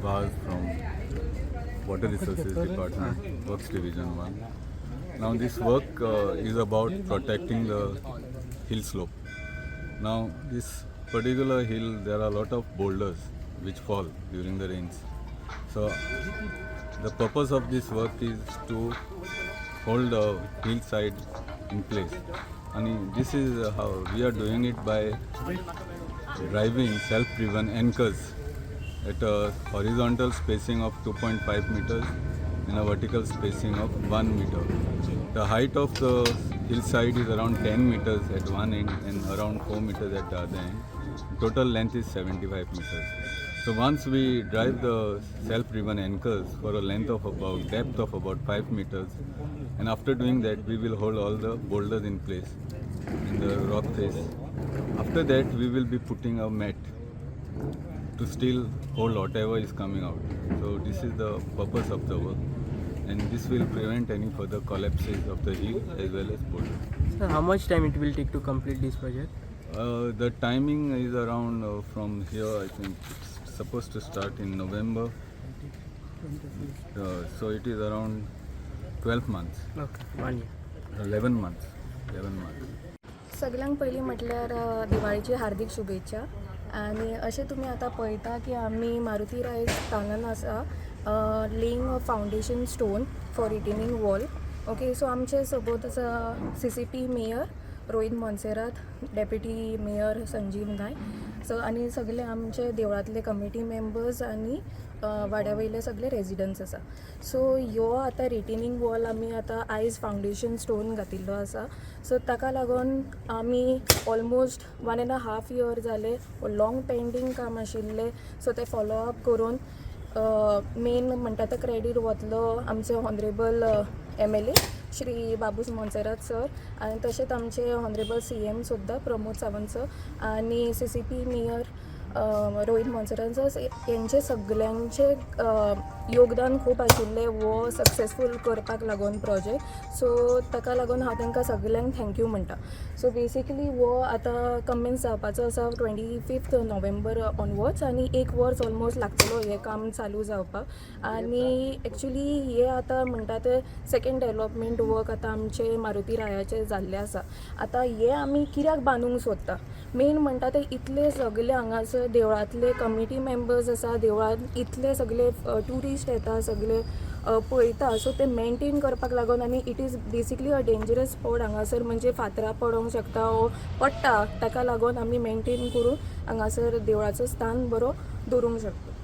Vaz from Water Resources Department, Works Division 1. Now this work is about protecting the hill slope. Now this particular hill, there are a lot of boulders which fall during the rains. So the purpose of this work is to hold the hillside in place. And this is how we are doing it, by driving self-driven anchors at a horizontal spacing of 2.5 meters and a vertical spacing of 1 meter. The height of the hillside is around 10 meters at one end and around 4 meters at the other end. Total length is 75 meters. So once we drive the self-driven anchors for a length of about depth of about 5 meters, and after doing that we will hold all the boulders in place in the rock face. After that we will be putting a mat to still hold whatever is coming out. So this is the purpose of the work, and this will prevent any further collapses of the hill as well as boulders. Sir, how much time it will take to complete this project? The timing is around from here, I think it's supposed to start in November. So it is around 12 months, Okay, one year. 11 months, 11 months. सगळ्यांक पयलीं म्हटल्यार दिवाळीची हार्दीक शुभेच्छा. आनी अशें तुमी आतां पळयता की आमी मारुती राय स्थानान आसा, laying a foundation stone for retaining wall. Okay, so आमचे सोबत आसा CCP mayor Rohit Monserrate, deputy mayor Sanjeev Naik, so आनी सगळे आमचे देवळांतले कमिटी मेंबर्स आनी वाड्या वयले सगळे रेजिडंट्स आसा. सो ह्यो आतां रिटेनिंग वॉल आमी आतां आयज फावंडेशन स्टोन घातिल्लो आसा. सो ताका लागून आमी almost 1.5 year जाले लॉंग पेंडींग काम आशिल्लें. सो तें फॉलो अप करून मेन म्हणटा तो क्रेडीट वतलो आमचे honourable MLA Shri Babush Monserrate sir आनी तशेंच आमचे ऑनरेबल सीएम सुद्दां प्रमोद सावंत सर आनी CCP mayor Rohit Monserrate sir, हेंचे सगल्यांचे योगदान खूब आशिल्लें हो सक्सेसफूल करपाक लागून प्रोजेक्ट. सो ताका लागून हांव तांकां सगल्यांक thank you म्हणटा. सो बेसिकली हो आतां कमेन्स जावपाचो आसा 25 नोव्हेंबर ऑनवर्ड्स आनी एक वर्स ऑलमोस्ट लागतलो हें काम चालू जावपाक. आनी एक्चुली हे आतां म्हणटा ते सेकेंड डेवलपमेंट वर्क आतां आमचे मारुती रायाचे जाल्लें आसा. आतां हे आमी कित्याक बांदूंक सोदता, मेन म्हणटा ते इतले सगले हांगासर देवळांतले कमिटी मेंबर्स आसा, देवळांत इतले सगले ट्युरिस्ट येता, सगले पळयता, सो ते मेंटेन करपाक लागून. आनी it is basically a dangerous spot हांगासर, म्हणजे फातरां पडोंक शकता वो पडटा, ताका लागून आमी मेंटेन करून हांगासर देवळाचो स्थान बरो दवरूंक शकता.